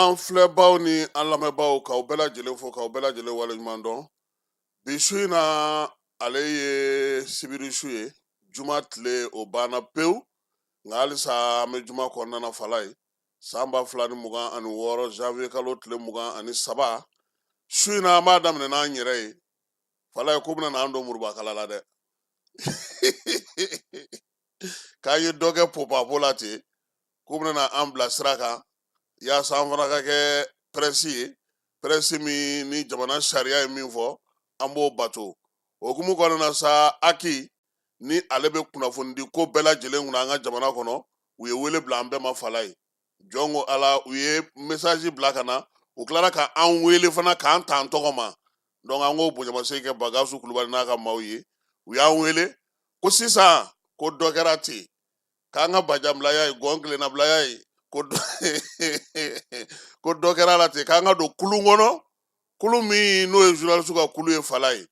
An filɛbaw ni an lamɛnbaaw, k'aw bɛɛ lajɛlen fo, k'aw bɛɛ lajɛlen waleɲuman dɔn. Bi su in na, ale ye sibiri su ye. Juma tile o banna pewu, nka halisa an bɛ juma kɔnɔna na. Fala ye san 2026, janvier kalo tile 23 su in na, an b'a daminɛ n'an yɛrɛ ye. Fala ye, ko bɛna n'an don murubakala la dɛ, k'an ye dɔ kɛ popapo la ten, k'u bɛna na an bila sira kan yaasa an fana ka kɛ presse ye, presse min ni jamana sariya ye min fɔ, an b'o bato. O hukumu kɔnɔna na sa, HAC ni ale bɛ kunnafonidi ko bɛɛ lajɛlen kunna an ka jamana kɔnɔ, u ye wele bila an bɛɛ ma. Fala ye, jɔn ko Ala, u ye message bila ka na, u tilara ka an wele fana k'an ta an tɔgɔ ma. Donc an k'o bonyamasegin kɛ Bagasu Kulubali n'a ka maaw ye. U y'an wele ko sisan ko dɔ kɛra ten, k'an ka bajanbilaya ye, gɔn kilennabilaya ye, ko dɔ kɛra la ten, k'an ka don kulu kɔnɔ, kulu min n'o ye journaliste ka kulu ye. Fala ye,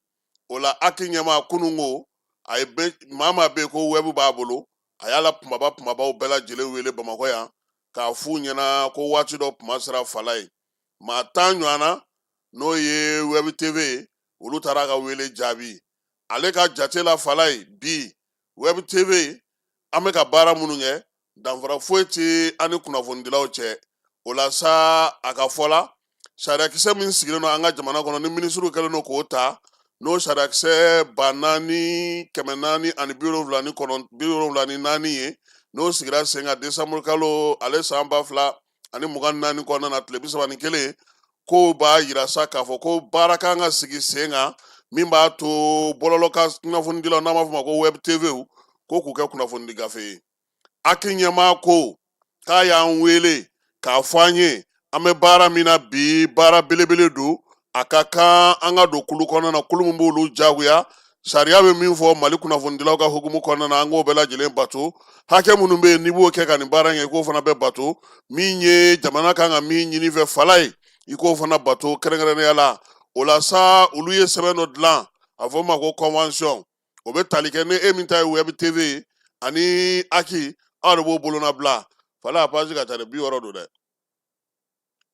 o la HAC ɲɛmaa kunun ko a ye maa maa bɛ yen ko web b'a bolo, a y'a la kumaba kumabaw bɛɛ lajɛlen wele Bamakɔ yan k'a f'u ɲɛna ko waati dɔ kuma sera. Fala ye, maa 10 ɲɔgɔn na n'o ye web tv ye, olu taara ka wele jaabi. Ale ka jate la, Fala ye, bi web tv an bɛ ka baara minnu kɛ, danfara foyi tɛ an ni kunnafonidilaw cɛ. O la sa, a ka fɔ la, sariyakisɛ min sigilen don an ka jamana kɔnɔ ni minisiriw kɛlen don k'o ta, n'o sariyakisɛ 4479 74 ye, n'o sigira sen kan desanburu kalo ale san 2024 kɔnɔna na, tile 31, ko b'a yira sa k'a fɔ ko baara kan ka sigi sen kan min b'a to bɔlɔlɔ kan kunnafonidilaw, n'an b'a fɔ ma ko web tv, ko k'u kɛ kunnafonidi gafe ye. HAC ɲɛmaa ko k'a y'an wele k'a fɔ an ye, an bɛ baara min na bi, baara belebele don, a ka kan an ka don kulu kɔnɔna na, kulu min b'olu jagoya. Sariya bɛ min fɔ Mali kunnafonidilaw ka hukumu kɔnɔna na, an k'o bɛɛ lajɛlen bato. Hakɛ minnu bɛ yen n'i b'o kɛ ka nin baara in kɛ, i k'o fana bɛɛ bato. Min ye jamana kan ka min ɲini fɛ, Fala ye, i k'o fana bato kɛrɛnkɛrɛnnenya la. O la sa, olu ye sɛbɛn dɔ dilan, a fɔ o ma ko convention. O bɛ tali kɛ ni e min ta ye web tv ye ani HAC, aw de b'o bolonabila. Fala, a page ka ca dɛ, 60 don dɛ.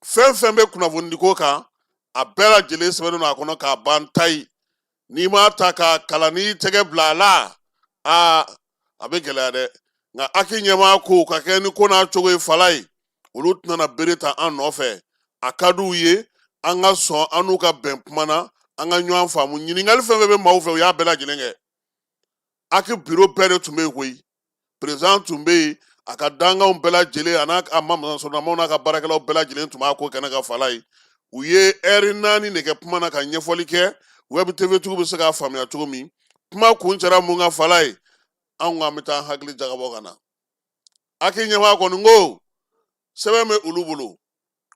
Fɛn fɛn bɛ kunnafonidiko kan, a bɛɛ lajɛlen sɛbɛnnen don a kɔnɔ k'a ban tayi. N'i m'a ta k'a kalan, n'i tɛgɛ bila a la, aa, a bɛ gɛlɛya dɛ. Nka HAC ɲɛmaa ko ka kɛ ni ko n'a cogo ye, Fala ye, olu tɛna na bere ta an nɔfɛ. A ka d'u ye an ka sɔn, an n'u ka bɛn kuma na, an ka ɲɔgɔn faamu. Ɲininkali fɛn fɛn bɛ maaw fɛ, u y'a bɛɛ lajɛlen kɛ. HAC biro bɛɛ de tun bɛ yen koyi, président tun bɛ yen, a ka dankanw bɛɛ lajɛlen, a n'a a masɔrɔnamaw n'a ka baarakɛlaw bɛɛ lajɛlen tun b'a ko kɛnɛ kan. Fala ye, u ye ɛri 4 de kɛ kuma na ka ɲɛfɔli kɛ web tv tigiw bɛ se k'a faamuya cogo min. Kuma kuncɛra mun kan, Fala ye? Anw ko an bɛ taa an hakili jagabɔ ka na. HAC ɲɛmaa kɔni ko sɛbɛn bɛ olu bolo,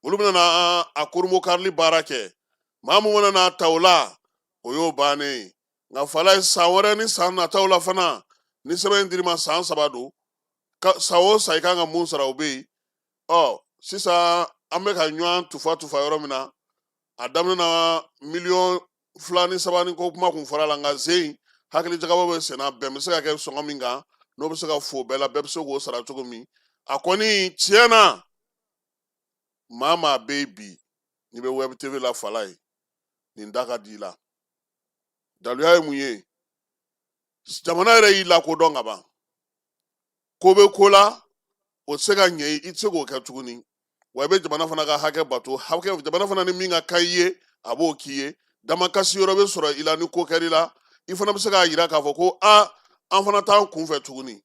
olu bɛna na a kurunbonkarili baara kɛ. Maa mun mana n'a ta o la, o y'o bannen ye. Nka Fala ye, san wɛrɛ ni san nataw la fana, ni sɛbɛn in dir'i ma, san 3 don, san o san i kan ka mun sara, o bɛ yen. Ɔ sisan an bɛ ka ɲɔgɔn tufa tufa yɔrɔ min na, a daminɛ na miliyɔn 2 ni 3 ni ko kuma kun fɔra la, nka zen hakili jagabɔ bɛ senna, bɛn bɛ se ka kɛ sɔngɔ min kan, n'o bɛ se ka fo bɛɛ la, bɛɛ bɛ se k'o sara cogo min. A kɔni tiɲɛ na, maa maa bɛ yen bi n'i bɛ web tv la, Fala ye, nin da ka di i la. Daluya ye mun ye? Jamana yɛrɛ y'i lakodɔn ka ban. Ko bɛ ko la, o tɛ se ka ɲɛ, i tɛ se k'o kɛ tuguni. Wa i bɛ jamana fana ka hakɛ bato, hakɛ jamana fana ni min ka kan i ye, a b'o k'i ye. Damakasi yɔrɔ bɛ sɔrɔ i la ni ko kɛr'i la, i fana bɛ se k'a yira k'a fɔ ko aa, an fana t'an kunfɛ tuguni.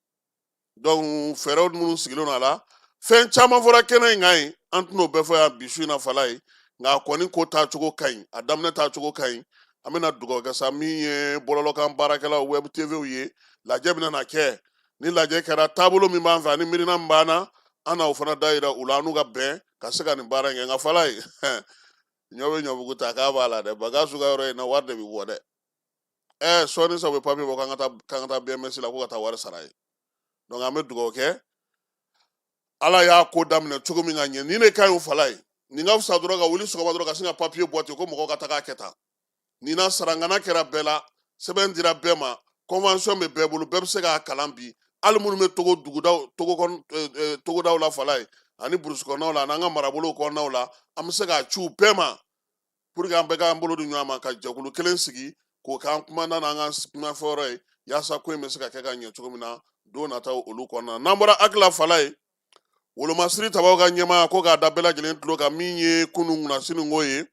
Donc fɛɛrɛw minnu sigilen don a la, fɛn caman fɔra kɛnɛ in kan yen, an tɛn'o bɛɛ fɔ yan bi su in na, Fala ye. Nka a kɔni ko taacogo ka ɲi, a daminɛ taacogo ka ɲi. An bɛna dugawu kɛ sa. Min ye bɔlɔlɔkan baarakɛlaw web tvw ye, lajɛ bɛna na kɛ. Ni lajɛ kɛra, taabolo min b'an fɛ ani miirina min b'an na, an n'o fana da yira u la, an n'u ka bɛn ka se ka nin baara in kɛ. Nka Fala ye, ɲɔ bɛ ɲɔbugu ta k'a b'a la dɛ. Bagasu ka yɔrɔ in na, wari de bɛ bɔ dɛ. Sɔɔni sa, u bɛ papiye bɔ k'an ka taa BMS la ko ka taa wari sara ye. Donc an bɛ dugawu kɛ. Ala y'a ko daminɛ cogo min ka ɲɛ, nin de ka ɲi o, Fala ye. Nin ka fisa dɔrɔn ka wuli sɔgɔma dɔrɔn ka sin ka papiye bɔ ten ko mɔgɔw ka taga kɛ tan. Nin na sarangana kɛra bɛɛ la, sɛbɛn dira bɛɛ ma, convention bɛ bɛɛ bolo, bɛɛ bɛ se k'a kalan bi. Hali minnu bɛ togo dugudaw, togo kɔnɔ, togodaw la, Fala ye, ani burusi kɔnɔnaw la, ani an ka marabolow kɔnɔnaw la, an bɛ se k'a ci u bɛɛ ma pour que an bɛɛ k'an bolo di ɲɔgɔn ma ka jɛkulu kelen sigi k'o k'an kumanda n'an ka kumafɔyɔrɔ ye, yaasa ko in bɛ se ka kɛ ka ɲɛ cogo min na don nataw olu kɔnɔna. N'an bɔra Akila Falaye, wolomasiri tabaw ka ɲɛmaa ko k'a da bɛɛ lajɛlen tulo kan, min ye kunun kunasini ko ye,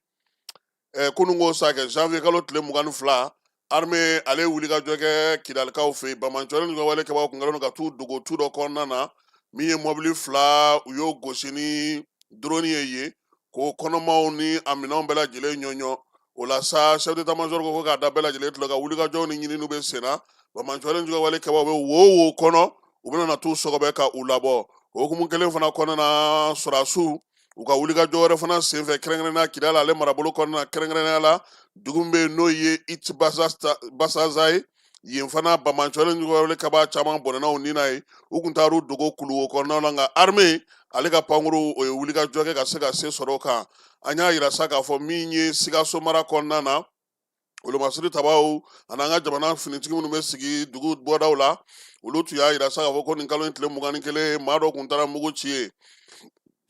kunun ko sa kɛ janvier kalo tile 22, armée ale ye wulikajɔ kɛ Kidalikaw fɛ yen. Banbaanciwale ni wale kɛbaaw kun kɛlen don ka t'u dogo tu dɔ kɔnɔna na. Min ye mɔbili fila, u y'o gosi ni drone ye yen, k'o kɔnɔmaw ni a minɛnw bɛɛ lajɛlen ɲɔɲɔ. O la sa, chef d'état major ko k'a da bɛɛ lajɛlen tulo kan, wulikajɔw ni ɲininiw bɛ sen na. Banbaanciwale ni wale kɛbaaw bɛ wo wo kɔnɔ, u bɛna na t'u sɔgɔbɛ ka u labɔ. O hukumu kelen fana kɔnɔna na, sɔrɔdasiw u ka wulikajɔ wɛrɛ fana senfɛ, kɛrɛnkɛrɛnnenya Kidali ale marabolo kɔnɔna na, kɛrɛnkɛrɛnnenya la dugu min bɛ yen n'o ye It Basaza ye, yen fana banbaanciwale ni wale kɛbaa caman bɔnɛna u ni na ye. U kun taar'u dogo kuluwo kɔnɔna la, nka armée ale ka pankuru o ye wulikajɔ kɛ ka se ka se sɔrɔ o kan. An y'a yira sa k'a fɔ min ye Sikaso mara kɔnɔna na, wolomasiri tabaw ani an ka jamana finitigi minnu bɛ sigi dugu bɔdaw la, olu tun y'a yira sa k'a fɔ ko nin kalo in tile 21, maa dɔ kun taara mugu ci yen.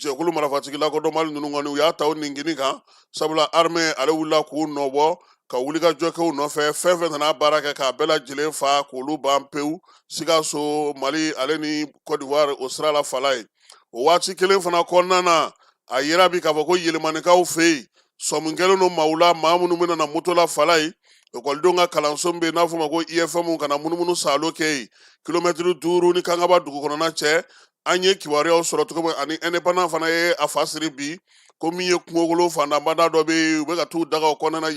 Jɛkulu marifatigi lakodɔnbali ninnu kɔni, u y'a ta u ningini kan, sabula armée ale wulila k'u nɔbɔ ka wulikajɔ kɛ u nɔfɛ. Fɛn fɛn nana baara kɛ k'a bɛɛ lajɛlen fa k'olu ban pewu Sikaso, Mali ale ni Côte d'Ivoire o sira la Falaye. O waati kelen fana kɔnɔna na, a yira bi k'a fɔ ko Yelimanikaw fɛ yen, sɔmi kɛlen don maaw la, maa minnu bɛna na moto la Falaye, ekɔlidenw ka kalanso min bɛ yen n'a fɔ ma ko IFM, ka na munumunu saalo kɛ yen, kilomɛtiri 5 ni Kangaba dugu kɔnɔna cɛ. An ye kibaruyaw sɔrɔ cogo min, ani Indépendant fana ye a fa siri bi ko min ye kungokolo fantanbada dɔ bɛ yen, u bɛ ka t'u daga o kɔnɔna na,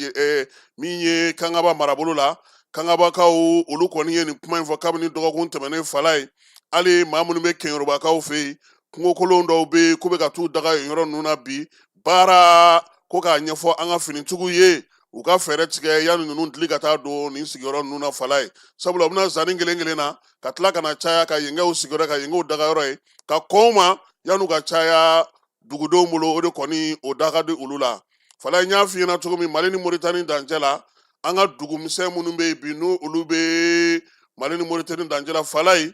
min ye Kangaba marabolo la. Kangabakaw olu kɔni ye nin kuma in fɔ kabini dɔgɔkun tɛmɛnen Falaye. Hali maa minnu bɛ Keyorobakaw fɛ yen, kungokolon dɔw bɛ yen k'u bɛ ka t'u daga yen yɔrɔ ninnu na bi. Baara ko k'a ɲɛfɔ an ka finitigiw ye, u ka fɛɛrɛ tigɛ yanni ninnu dili ka taa don nin sigiyɔrɔ ninnu na Falaye, sabula u bɛna zanni kelen kelen na ka tila ka na caya ka yen kɛ u sigiyɔrɔ, ka yen kɛ u dagayɔrɔ ye, ka kɔn u ma yan'u ka caya dugudenw bolo. O de kɔni o da ka di olu la Falaye. N y'a f'i ɲɛna cogo min, Mali ni Moritani dancɛ la, an ka dugumisɛn minnu bɛ yen bi, n'o olu bɛ Mali ni Moritani dancɛ la Falaye,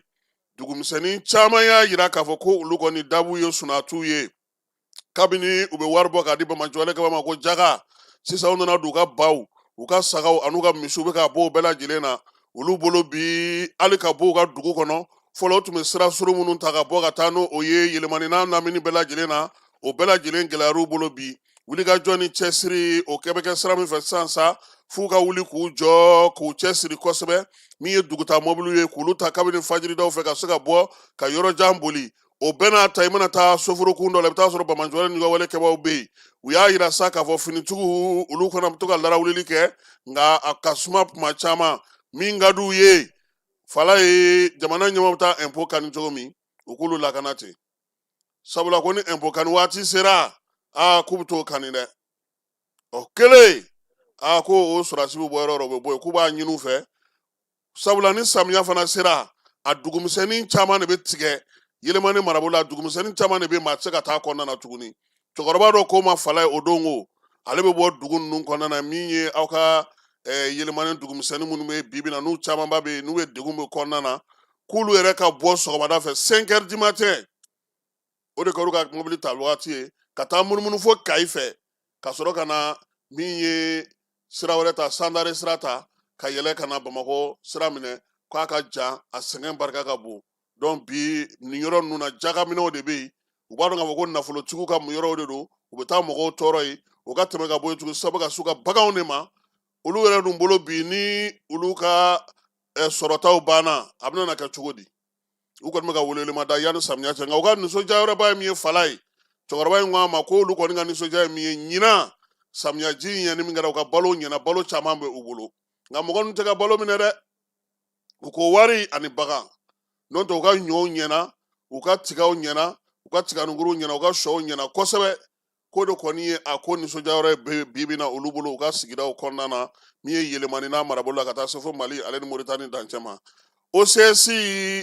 dugumisɛnnin caman y'a yira k'a fɔ ko olu kɔni dabu ye sunatuw ye kabini u bɛ wari bɔ k'a di banbaanciwale kɛbaa ma ko jaga. Sisan u nana don u ka baw, u ka sagaw an'u ka misiw bɛ ka bɔ o bɛɛ lajɛlen na olu bolo bi. Hali ka bɔ u ka dugu kɔnɔ, fɔlɔ u tun bɛ sira surun minnu ta ka bɔ ka taa n'o o ye Yelimani n'a lamini bɛɛ lajɛlen na, o bɛɛ lajɛlen gɛlɛyar'u bolo bi. Wulikajɔ ni cɛsiri o kɛ bɛ kɛ sira min fɛ sisan sa, f'u ka wuli k'u jɔ k'u cɛsiri kosɛbɛ. Min ye duguta mɔbiliw ye, k'olu ta kabini fajiridaw fɛ ka se ka bɔ ka yɔrɔ jan boli. O bɛɛ n'a ta, i mana taa soforokun dɔ la, i bɛ taa sɔrɔ banbaanciwale ni wale kɛbaaw bɛ yen. U y'a yira sa k'a fɔ finitigiw olu fana bɛ to ka larawulili kɛ, nka a ka suma kuma caman. Min ka d'u ye Falaye, jamana ɲɛmaaw bɛ taa impôt kani cogo min, u k'olu lakana ten, sabula ko ni impôt kani waati sera, aa, k'u bɛ t'o kani dɛ. O kelen, aa, ko o sɔrɔdasi bɛ bɔ yɔrɔ o yɔrɔ, u bɛ bɔ yen, k'u b'a ɲini u fɛ, sabula ni samiya fana sera, a dugumisɛnnin caman de bɛ tigɛ Yelimani marabolo la. Dugumisɛnnin caman de bɛ maa tɛ se ka taa kɔnɔna na tuguni. Cɛkɔrɔba dɔ ko ma Falaye o don ko ale bɛ bɔ dugu ninnu kɔnɔna na, min ye aw ka Yelimani dugumisɛnnin minnu bɛ bi bi na, n'u camanba bɛ yen, n'u ye degun bɛ kɔnɔna na, k'olu yɛrɛ ka bɔ sɔgɔmada fɛ 5 heures du matin, o de kɛra ka mobili ta wagati ye, ka taa munumunu fo Kayi fɛ, ka sɔrɔ ka na min ye sira wɛrɛ ta, Sandare sira ta, ka yɛlɛ ka na Bamakɔ sira minɛ, k'a ka jan, a sɛgɛn barika ka bon. Donc bi nin yɔrɔ ninnu na, jagaminɛw de bɛ yen. U b'a dɔn k'a fɔ ko nafolotigiw ka yɔrɔw de don, u bɛ taa mɔgɔw tɔɔrɔ yen, o ka tɛmɛ ka bɔ yen tuguni sabu ka s'u ka baganw de ma. Olu yɛrɛ dun bolo bi, ni olu ka sɔrɔtaw banna, a bɛna na kɛ cogo di? U kɔni bɛ ka welewelema da yanni samiya cɛ. Nka u ka nisɔndiya yɔrɔba ye min ye Falaye, cɛkɔrɔba in ko a ma ko olu kɔni ka nisɔndiya ye min ye, ɲinan samiya ji ɲɛni min kɛra, u ka balo ɲɛna, balo caman bɛ u bolo. Nka mɔgɔ ninnu tɛ ka balo minɛ dɛ, u ko wari ani bagan. N'o tɛ, u ka ɲɔw ɲɛna, u ka tigaw ɲɛna, u ka tiganinkuruw ɲɛna, u ka sɔw ɲɛna kosɛbɛ. Ko de kɔni ye a ko nisɔndiya yɔrɔ ye bi bi na olu bolo u ka sigidaw kɔnɔna na, min ye Yelimani n'a marabolo la, ka taa se fo Mali ale ni Moritani dancɛ ma. OCS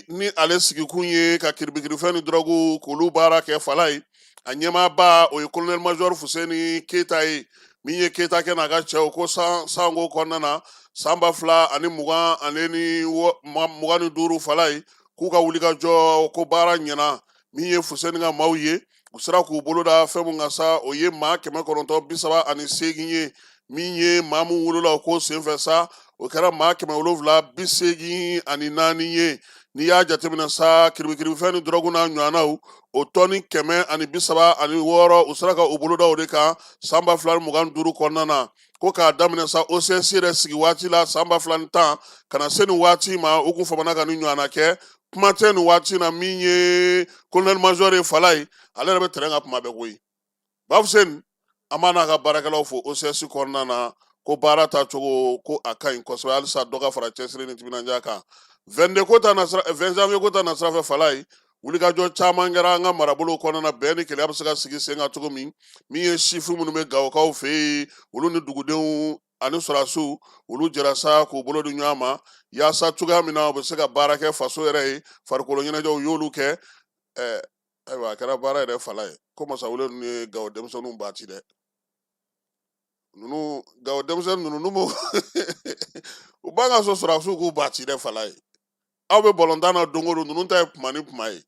ni ale sigikun ye ka kiribikirifɛn ni dɔrɔgu k'olu baara kɛ Falaye, a ɲɛmaaba o ye colonel major Fuseni Keyita ye. Min ye Keyita kɛ n'a ka cɛw ko sanko kɔnɔna na, san 2025 Falaye, k'u ka wulikajɔ ko baara ɲɛna. Min ye Fuseni ka maaw ye U sera k'u bolo da fɛn mun kan sa, o ye maa 938 ye. Min ye maa mun wolola o ko senfɛ sa, o kɛra maa 784 ye. N'i y'a jateminɛ sa, kiribikiribifɛn ni dɔrɔgu n'a ɲɔgɔnnaw, o tɔni 136, u sera ka u bolo da o de kan san 2025 kɔnɔna na. Ko k'a daminɛ sa OCS yɛrɛ sigi waati la san 2010 ka na se nin waati ma, u kun famana ka nin ɲɔgɔnna kɛ. Kuma tɛ nin waati na, min ye colonel major ye Falaye, ale yɛrɛ bɛ terrain kan kuma bɛɛ koyi. Bafuseni, an b'a n'a ka baarakɛlaw fo OCS kɔnɔna na, ko baara taacogo ko a ka ɲi kosɛbɛ. Halisa dɔ ka fara cɛsiri ni timinandiya kan. 22 ko ta nasira, 20 janvier ko ta nasira fɛ, Falaye, wulikajɔ caman kɛra an ka marabolow kɔnɔna na, bɛn ni kelenya bɛ se ka sigi sen kan cogo min. Min ye sifin minnu bɛ Gawokaw fɛ yen, olu ni dugudenw ani sɔrɔdasiw, olu jɛra sa k'u bolo di ɲɔgɔn ma yaasa cogoya min na u bɛ se ka baara kɛ faso yɛrɛ ye. Farikolo ɲɛnajɛw, u y'olu kɛ. Ayiwa, a kɛra baara yɛrɛ Falaye, ko masawule ninnu ye Gawo denmisɛnninw ba ci dɛ. Ninnu Gawo denmisɛnnin ninnu, n'u u b'an ka so sɔrɔdasiw k'u ba ci dɛ. Falaye, aw bɛ balontan na don o don, ninnu ta ye kuma ni kuma ye.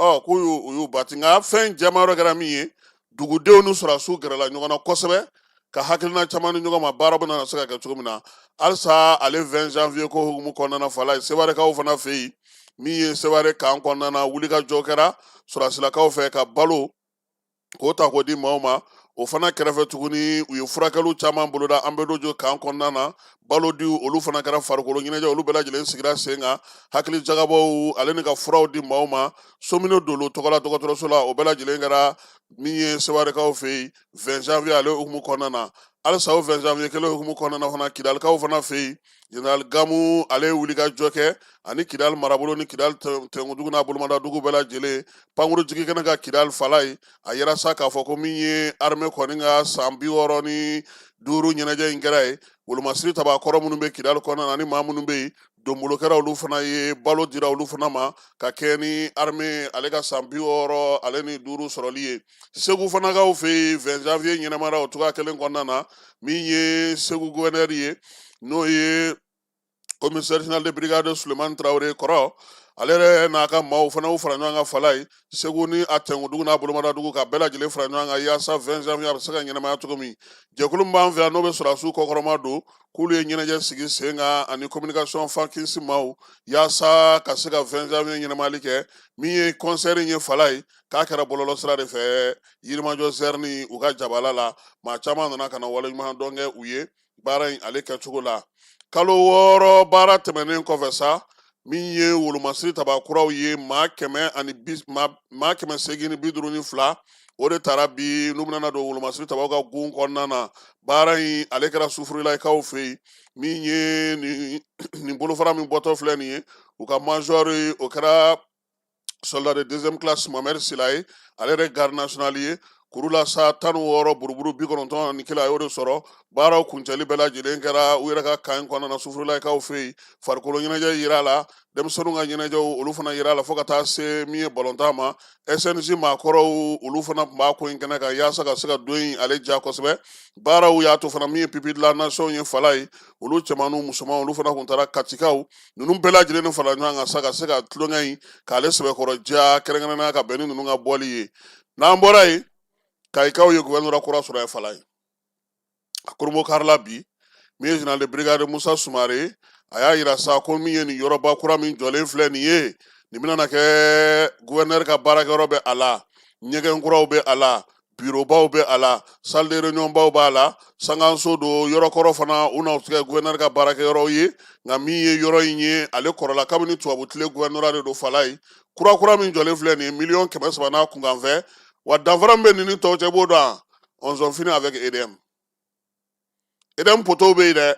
Ɔ k'u y'u u y'u ba ci, nka fɛn jɛman yɔrɔ kɛra min ye, dugudenw ni sɔrɔdasiw gɛrɛla ɲɔgɔn na kosɛbɛ ka hakilina caman di ɲɔgɔn ma, baara bɛ na se ka kɛ cogo min na. Halisa ale 20 janvier ko hukumu kɔnɔna na, Falaye, Sewarekaw fana fɛ yen, min ye Seware kan kɔnɔna na, wulikajɔ kɛra sɔrɔdasilakaw fɛ ka balo k'o ta k'o di maaw ma. O fana kɛrɛfɛ tuguni, u ye furakɛliw caman boloda an bɛ dojo kan kɔnɔna na. Balo di olu fana kɛra, farikolo ɲɛnajɛ olu bɛɛ lajɛlen sigira sen kan, hakili jagabɔw ale ni ka furaw di maaw ma Somine Dolo tɔgɔla dɔgɔtɔrɔso la, o bɛɛ lajɛlen kɛra min ye Sewarekaw fɛ yen 20 janvier ale hukumu kɔnɔna na. Halisa o 20 janvier kelen hukumu kɔnɔna na fana, Kidalikaw fana fɛ yen, général Gamu ale ye wulikajɔ kɛ ani Kidali marabolo ni Kidali tɛnkudugu n'a bolomadadugu bɛɛ lajɛlen, pankuru jigi kɛnɛ kan Kidali Falaye. A yira sa k'a fɔ ko min ye armée kɔni ka san 65 ɲɛnajɛ in kɛra ye, wolomasiri tabakɔrɔ minnu bɛ Kidali kɔnɔna na ni maa minnu bɛ yen, donbolo kɛra olu fana ye, balo dira olu fana ma ka kɛ ni armée ale ka san 65 sɔrɔli ye. Segu fanakaw fɛ yen, 20 janvier ɲɛnamara o cogoya kelen kɔnɔna na. Min ye Segu gouverneur ye, n'o ye commissaire général de brigade Sulemani Tarawele kɔrɔ, ale yɛrɛ n'a ka maaw fana y'u fara ɲɔgɔn kan Falaye, Segu ni a tɛnkudugu n'a bolomadadugu ka bɛɛ lajɛlen fara ɲɔgɔn kan yaasa 20 janvier a bɛ se ka ɲɛnamaya cogo min. Jɛkulu min b'an fɛ yan, n'o bɛ sɔrɔdasiw kɔkɔrɔma don, k'olu ye ɲɛnajɛ sigi sen kan ani communication fankisi maaw yaasa ka se ka 20 janvier ɲɛnamayali kɛ. Min ye concert in ye Falaye, k'a kɛra bɔlɔlɔ sira de fɛ, Yirimajɔ zɛrini u ka jabala la, maa caman nana ka na waleɲuman dɔn kɛ u ye baara in ale kɛcogo la. Kalo 6 baara tɛmɛnen kɔfɛ sa, min ye wolomasiri tabakuraw ye, maa kɛmɛ ani bi maa 852, o de taara bi n'u bɛna don wolomasiri tabaw ka gun kɔnɔna na. Baara in ale kɛra Sufurilakaw fɛ yen. Min ye nin bolofara min bɔtɔ filɛ nin ye, u ka major, o kɛra soldat de deuxième classe Mohamed Sila ye, ale yɛrɛ garde nationale ye. Kuru la sa 16 buruburu 91, a y'o de sɔrɔ. Baaraw kuncɛli bɛɛ lajɛlen kɛra u yɛrɛ ka kan in kɔnɔna na, Sufurulakaw fɛ yen. Farikolo ɲɛnajɛ yira la, denmisɛnninw ka ɲɛnajɛw olu fana yira la, fo ka taa se min ye balontan ma. SNJ maakɔrɔw olu fana tun b'a ko in kɛnɛ kan yaasa ka se ka don in ale diya kosɛbɛ. Baaraw y'a to fana, min ye pupille de la nation ye Falaye, olu cɛman n'u musoman, olu fana tun taara Katikaw ninnu bɛɛ lajɛlen fara ɲɔgɔn kan sa ka se ka tulonkɛ in k'ale sɛbɛkɔrɔ diya, kɛrɛnkɛrɛnnenya ka bɛn ni ninnu ka bɔli ye. N'an bɔra yen, Kayikaw ye gouvernorat kura sɔrɔ yen Falaye, a kurunbonkarila bi. Min ye général de brigade Musa Sumare, a y'a yira sa ko min ye nin yɔrɔba kura min jɔlen filɛ nin ye, nin bɛna na kɛ gouverneur ka baarakɛyɔrɔ bɛ a la, ɲɛgɛn kuraw bɛ a la, birobaw bɛ a la, salle de réunion baw b'a la, sankanso don. Yɔrɔ kɔrɔ fana, u na kɛ gouverneur ka baarakɛyɔrɔw ye. Nka min ye yɔrɔ in ye, ale kɔrɔla kabini tubabu tile gouvernorat de don Falaye. Kura kura min jɔlen filɛ nin ye, miliyɔn 300 n'a kunkanfɛ. Wa danfara min bɛ nin ni tɔw cɛ, b'o dɔn, on s'en finit avec EDM. EDM poteau bɛ yen dɛ,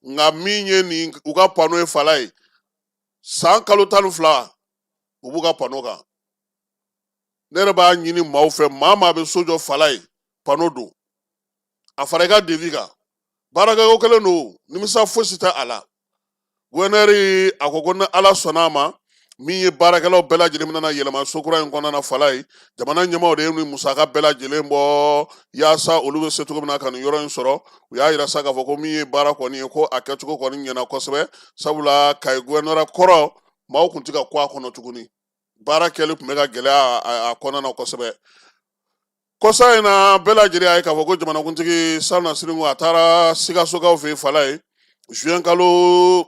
nka min ye nin u ka panneau ye Falaye, san kalo 12 u b'u ka panneau kan. Ne yɛrɛ b'a ɲini maaw fɛ, maa maa bɛ so jɔ Falaye, panneau don a fara i ka devis kan. Baarakɛko kelen don, nimisa fosi tɛ a la. Gouverneur a ko ko ni Ala sɔnna a ma, min ye baarakɛlaw bɛɛ lajɛlen bɛna yɛlɛma so kura in kɔnɔna na Falaye, jamana ɲɛmaaw de ye nin musaka bɛɛ lajɛlen bɔ yaasa olu bɛ se cogo min na ka nin yɔrɔ in sɔrɔ. U y'a yira sa k'a fɔ ko min ye baara kɔni ye, ko a kɛcogo kɔni ɲɛna kosɛbɛ, sabula Kayi gouvernorat kɔrɔ, maaw tun tɛ ka ku a kɔnɔ tuguni, baara kɛli tun bɛ ka gɛlɛya a kɔnɔna na kosɛbɛ. Kɔsa in na, bɛɛ lajɛlen y'a ye k'a fɔ ko jamanakuntigi salonnasini a taara Sikasokaw fɛ yen Falaye, juin kalo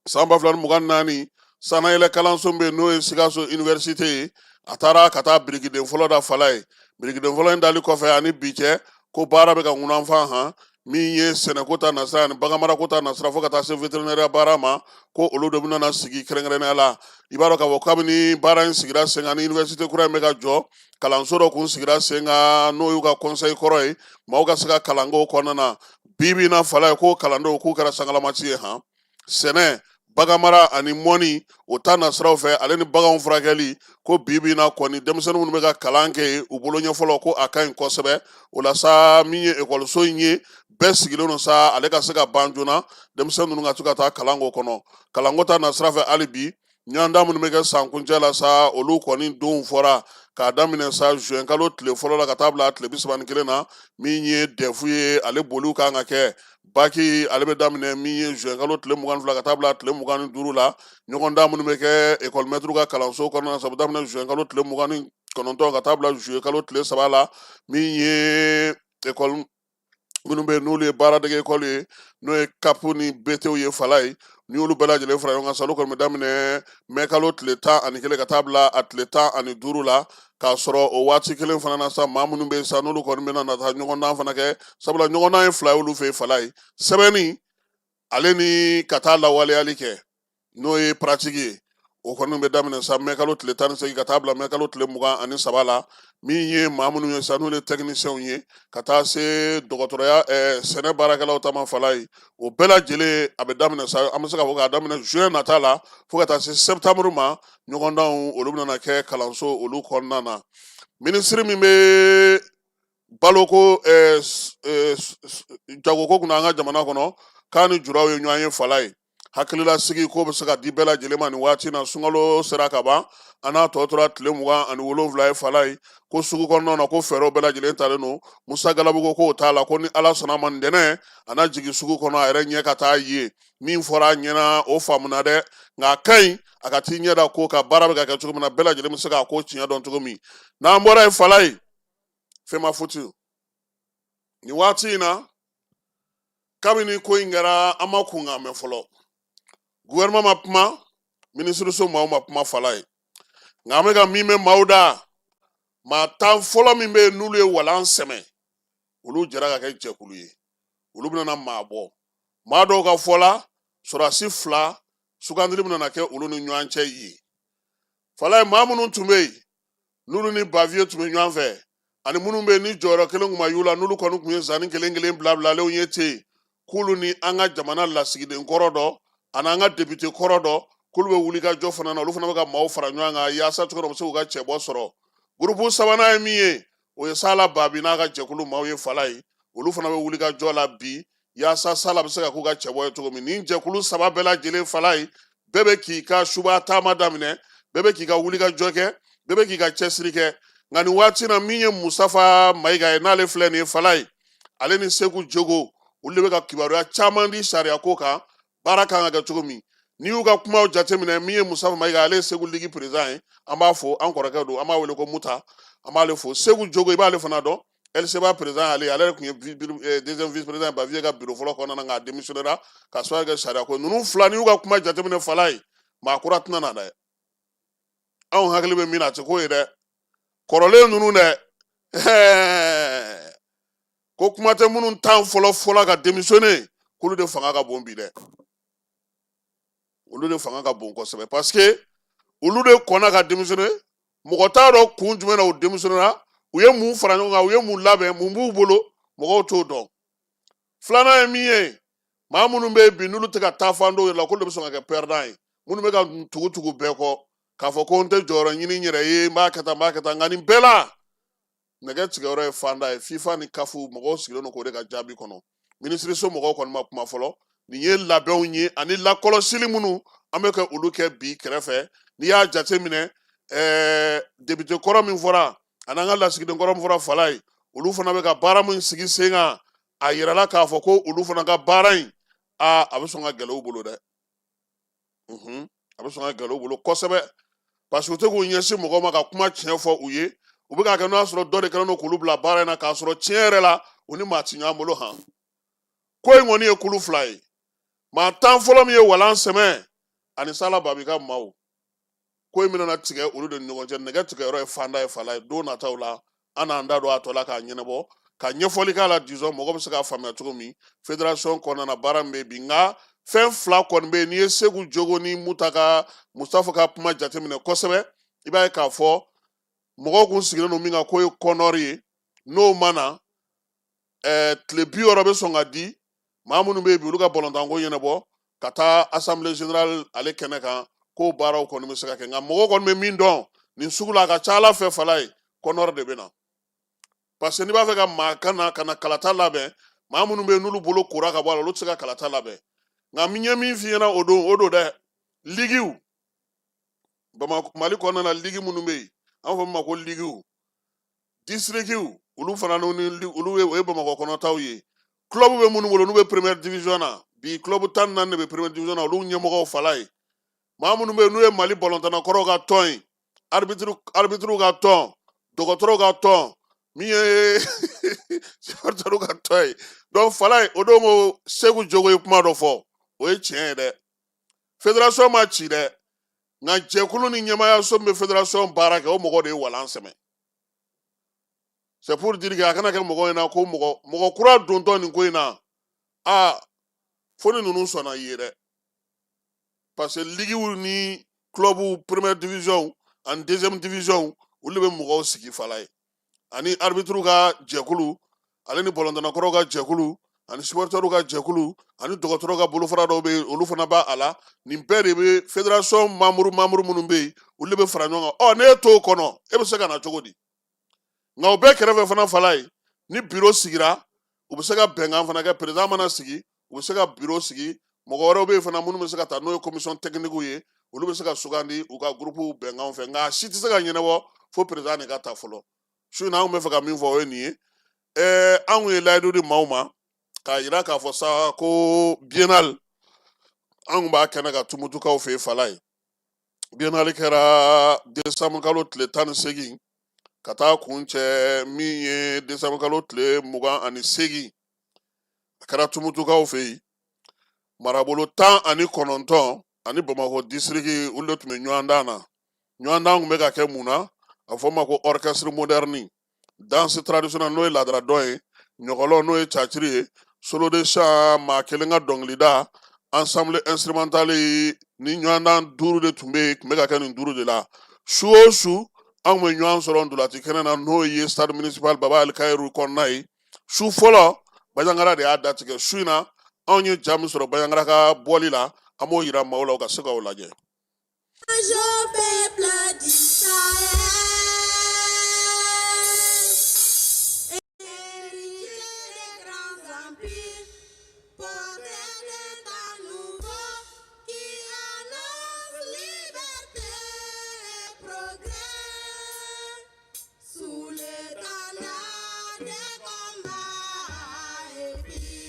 san 2024. Sanayɛlɛ kalanso bɛ yen, n'o ye Sikaso Université ye, a taara ka taa birikiden fɔlɔ da Falaye. Birikiden fɔlɔ in dali kɔfɛ ani bi cɛ, ko baara bɛ ka ŋunanfan han. Min ye sɛnɛko ta nasira ani baganmarako ta nasira, fo ka taa se vétérinaire baara ma, ko olu de bɛna sigi kɛrɛnkɛrɛnnenya la. I b'a dɔn k'a fɔ kabini baara in sigira sen kan ni université kura in bɛ ka jɔ, kalanso dɔ kun sigira sen kan, n'o y'u ka conseil kɔrɔ ye, maaw ka se ka kalanko kɔnɔna na. Bi bi in na Falaye, ko kalandenw k'u kɛra sangalamati ye han. Sɛnɛ, baganmara ani mɔni, o ta nasiraw fɛ, ale ni baganw furakɛli, ko bi bi in na kɔni, denmisɛnnin minnu bɛ ka kalan kɛ yen, u bolo ɲɛ fɔlɔ ko a ka ɲi kosɛbɛ. O la sa, min ye ekɔliso in ye, bɛɛ sigilen don sa ale ka se ka ban joona, denmisɛnnin ninnu ka to ka taa kalanko kɔnɔ. Kalanko ta nasira fɛ hali bi, ɲɔgɔndan minnu bɛ kɛ san kuncɛ la sa, olu kɔni donw fɔra k'a daminɛ sa juin kalo tile fɔlɔ la ka taa bila tile 31 na. Min ye DEF ye, ale boliw kan ka kɛ. Bac, ale bɛ daminɛ min ye juin kalo tile 22 ka taa bila tile 25 la. Ɲɔgɔndan minnu bɛ kɛ ekɔlimɛtiriw ka kalanso kɔnɔna na sa, o bɛ daminɛ juin kalo tile 29 ka taa bila juillet kalo tile 3 la. Min ye ekɔli minnu bɛ yen, n'olu ye baaradege ekɔli ye, n'o ye CAP ni BTw ye Falaye, n'i y'olu bɛɛ lajɛlen fara ɲɔgɔn kan sa, olu kɔni bɛ daminɛ mɛ kalo tile 11 ka taa bila a tile 15 la. K'a sɔrɔ o waati kelen fana na sa, maa minnu bɛ yen sa, n'olu kɔni bɛna na taa ɲɔgɔndan fana kɛ, sabula ɲɔgɔndan ye fila ye olu fɛ yen Falaye, sɛbɛnni ale ni ka taa lawaleyali kɛ, n'o ye pratique ye, o kɔni bɛ daminɛ sa mɛ kalo tile 18 ka taa bila mɛ kalo tile 23 la. Min ye maa minnu ye sa, n'olu ye tɛkinisiyɛnw ye, ka taa se dɔgɔtɔrɔya, sɛnɛ baarakɛlaw ta ma Falaye, o bɛɛ lajɛlen a bɛ daminɛ sa, an bɛ se k'a fɔ k'a daminɛ juin nata la fo ka taa se septembre ma. Ɲɔgɔndanw olu bɛna kɛ kalanso olu kɔnɔna na. Minisiri min bɛ baloko jagoko kunna an ka jamana kɔnɔ, k'a ni juraw ye ɲɔgɔn ye Falaye, hakililasigi ko bɛ se ka di bɛɛ lajɛlen ma nin waati na. Sunkalo sera ka ban, an n'a tɔ tora tile 27 ye Falaye. Ko sugu kɔnɔna na, ko fɛɛrɛw bɛɛ lajɛlen talen don. Musa Galabu ko k'o t'a la, ko ni Ala sɔnna ma, ntɛnɛn a na jigin sugu kɔnɔ a yɛrɛ ɲɛ ka taa ye. Min fɔra a ɲɛna, o faamuna dɛ, nka a ka ɲi a ka t'i ɲɛ da ko ka baara bɛ ka kɛ cogo min na, bɛɛ lajɛlen bɛ se k'a ko tiɲɛ dɔn cogo min. N'an bɔra yen Falaye, FEMAFOOT, nin waati in na, kabini ko in kɛra, an ma kunkan mɛn fɔlɔ. Gouvernement ma kuma, minisiriso maaw ma kuma Falaye, nka an bɛ ka min mɛn maaw da, maa 10 fɔlɔ min bɛ yen, n'olu ye walan sɛmɛ, olu jɛra ka kɛ jɛkulu ye, olu bɛna maa bɔ. Maa dɔw ka fɔ la, sɔrɔdasi fila sugandili bɛna kɛ olu ni ɲɔgɔn cɛ yen Falaye. Maa minnu tun bɛ yen, n'olu ni Bavieux tun bɛ ɲɔgɔn fɛ, ani minnu bɛ yen ni jɔyɔrɔ kelen tun ma y'u la, n'olu kɔni tun ye zanni kelen kelen bilabilalenw ye ten, k'olu ni an ka jamana lasigiden kɔrɔ dɔ ani an ka depite kɔrɔ dɔ, k'olu bɛ wuli ka jɔ fana na, olu fana bɛ ka maaw fara ɲɔgɔn kan yaasa cogo dɔ bɛ se k'u ka cɛbɔ sɔrɔ. Gurupu sabanan ye min ye, o ye Sala Babi n'a ka jɛkulu maaw ye Falaye, olu fana bɛ wuli ka jɔ la bi yaasa Sala bɛ se ka k'u ka cɛbɔ ye cogo min. Nin jɛkulu saba bɛɛ lajɛlen Falaye, bɛɛ bɛ k'i ka suba taama daminɛ, bɛɛ bɛ k'i ka wuli ka jɔ kɛ, bɛɛ bɛ k'i ka cɛsiri kɛ. Nka nin waati na, min ye Musafa Mayiga ye, n'ale filɛ nin ye Falaye, ale ni Segu Jogo, olu de bɛ ka kibaruya caman di sariya ko kan, baara kan ka kɛ cogo min. N'i y'u ka kumaw jateminɛ, min ye Musafa Mayiga, ale ye Segu Ligue président ye, an b'a fo, an kɔrɔkɛ don, an b'a wele ko Muta, an b'ale fo. Segu Jogo, i b'ale fana dɔn, LCBA président, ale yɛrɛ tun ye deuxième vice président Bavieux ka bureau fɔlɔ kɔnɔna na, nka a démissionnera ka sababu kɛ sariya ko. Ninnu fila, n'i y'u ka kuma jateminɛ Falaye, maa kura tɛna na dɛ. Anw hakili bɛ min na, a tɛ k'o ye dɛ. Kɔrɔlen ninnu dɛ, ko kuma tɛ minnu 10 fɔlɔ fɔlɔ ka démissionner, k'olu de fanga ka bon bi dɛ. Olu de fanga ka bon kosɛbɛ, parce que olu de kɔnna ka démissionner. Mɔgɔ t'a dɔn kun jumɛn na u démissionnera, u ye mun fara ɲɔgɔn kan, u ye mun labɛn, mun b'u bolo, mɔgɔw t'o dɔn. Filanan ye min ye, maa minnu bɛ yen bi, n'olu tɛ ka taa fan dɔw yɛrɛ la, k'olu de bɛ sɔn ka kɛ perdant ye, minnu bɛ ka tugu tugu bɛɛ kɔ k'a fɔ ko n tɛ jɔyɔrɔ ɲini n yɛrɛ ye, n b'a kɛ tan, n b'a kɛ tan. Nka nin bɛɛ la, nɛgɛ tigɛyɔrɔ ye fanda ye. FIFA ni CAF mɔgɔw sigilen don k'o de ka jaabi kɔnɔ. Minisiriso mɔgɔw kɔni ma kuma fɔlɔ. Nin ye labɛnw ye ani lakɔlɔsili minnu an bɛ ka olu kɛ bi kɛrɛfɛ. N'i y'a jateminɛ, depite kɔrɔ min fɔra ani an ka lasigiden kɔrɔ min fɔra Falaye, olu fana bɛ ka baara min sigi sen kan, a yirala k'a fɔ ko olu fana ka baara in, a bɛ sɔn ka gɛlɛya u bolo dɛ. A bɛ sɔn ka gɛlɛya u bolo kosɛbɛ, parce que u tɛ k'u ɲɛsin mɔgɔw ma ka kuma tiɲɛ fɔ u ye. U bɛ k'a kɛ n'o y'a sɔrɔ dɔ de kɛlen don k'olu bila baara in na, k'a sɔrɔ tiɲɛ yɛrɛ la u ni maa ti ɲɔgɔn bolo. Han, ko in kɔni ye kulu fila ye. Maa 10 fɔlɔ min ye walan sɛmɛ ani Sala Babi ka maaw, ko in bɛna tigɛ olu de ni ɲɔgɔn cɛ. Nɛgɛ tigɛyɔrɔ ye fanda ye, fala ye. Don nataw la, an n'an da don a tɔ la k'a ɲɛnabɔ, ka ɲɛfɔli k'a la, disons mɔgɔ bɛ se k'a faamuya cogo min fédération kɔnɔna na, baara min bɛ bi. Nka fɛn fila kɔni bɛ yen, n'i ye Segu Jogo ni Mutaka Mustafa ka kuma jateminɛ kosɛbɛ, i b'a ye k'a fɔ mɔgɔw kun sigilen don min kan, k'o ye CONOR ye. N'o ma na, tile 60 bɛ sɔn ka di maa minnu bɛ yen bi, olu ka balontanko ɲɛnabɔ ka taa assemblée générale ale kɛnɛ kan, k'o baaraw kɔni bɛ se ka kɛ. Nka mɔgɔw kɔni bɛ min dɔn nin sugu la, a ka ca ala fɛ, fala ye, CONOR de bɛ na, parce que n'i b'a fɛ ka maa ka na ka na kalata labɛn, maa minnu bɛ yen n'olu bolo kora ka bɔ a la, olu tɛ se ka kalata labɛn. Nka min ye min f'i ɲɛna o don, o don dɛ, ligiw Bamakɔ Mali kɔnɔna na, ligi minnu bɛ yen, an b'a fɔ min ma ko ligiw, disirikiw, olu fana ni olu ye, o ye Bamakɔ kɔnɔtaw ye. Club bɛ minnu bolo n'u bɛ première division na bi, club 14 de bɛ première division na, olu ɲɛmɔgɔw fala ye. Maa minnu bɛ yen n'u ye Mali balontanna kɔrɔw ka tɔn ye, arbitre ka tɔn, dɔgɔtɔrɔw ka tɔn, min ye supporterw ka tɔn ye. Donc fala ye, o don ko Segu Jogo ye kuma dɔ fɔ, o ye tiɲɛ ye dɛ. Fédération ma ci dɛ, nka jɛkulu ni ɲɛmaayaso min bɛ fédération baara kɛ, o mɔgɔ de ye walan sɛmɛ. C'est pour dire que a kana kɛ mɔgɔ ɲɛna ko mɔgɔ kura dontɔ nin ko in na, aa, fo ni ninnu sɔnna i ye dɛ, parce que liguew ni clubw, première division ani deuxième division, olu de bɛ mɔgɔw sigi fala ye, ani arbitre ka jɛkulu, ale ni balontanna kɔrɔw ka jɛkulu, ani supporterw ka jɛkulu, ani dɔgɔtɔrɔw ka bolofara dɔw bɛ yen, olu fana b'a a la. Nin bɛɛ de bɛ fédération membre minnu bɛ yen, olu de bɛ fara ɲɔgɔn kan. Ɔ, n'e t'o kɔnɔ, e bɛ se ka na cogo di? Nka o bɛɛ kɛrɛfɛ fana, fala ye, ni bureau sigira, u bɛ se ka bɛnkan fana kɛ. Président mana sigi, u bɛ se ka bureau sigi. Mɔgɔ wɛrɛw bɛ yen fana minnu bɛ se ka taa, n'o ye commission technique ye, olu bɛ se ka sugandi u ka groupe bɛnkanw fɛ. Nka a si tɛ se ka ɲɛnabɔ fo président de ka ta fɔlɔ. Su in na, an tun bɛ fɛ ka min fɔ, o ye nin ye. An kun ye layidu di maaw ma k'a yira k'a fɔ sa ko biennale, an kun b'a kɛnɛ ka Tumutukaw fɛ yen, fala ye. Biennale kɛra décembre kalo tile 18 ka taa kun cɛ min ye décembre kalo tile 28. A kɛra Tumutukaw fɛ yen. Marabolo 19 ani Bamakɔ disiriki, olu de tun bɛ ɲɔgɔndan na. Ɲɔgɔndan tun bɛ ka kɛ mun na? A fɔ ma ko orchestre moderne, danse traditionnelle, n'o ye laadala dɔn ye, ɲɔgɔlɔn, n'o ye caciri ye, solo de chant, maa kelen ka dɔnkilida, ensemble instrumental. Ni ɲɔgɔndan duuru de tun bɛ yen, tun bɛ ka kɛ nin duuru de la. Su o su, an tun bɛ ɲɔgɔn sɔrɔ ntolaci kɛnɛ na, n'o ye stade municipal Baba Alikayiru kɔnɔna ye. Su fɔlɔ, Bandiagara de y'a datigɛ. Su in na, anw ye ja min sɔrɔ Bandiagara ka bɔli la, an b'o yira maaw la, u ka se k'o lajɛ. Bonjour, peuple du Sahel, héritier des grands empires, porteur d'un temps nouveau qui annonce liberté et progrès sous l'étendard des combats épiques.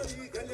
Thank you.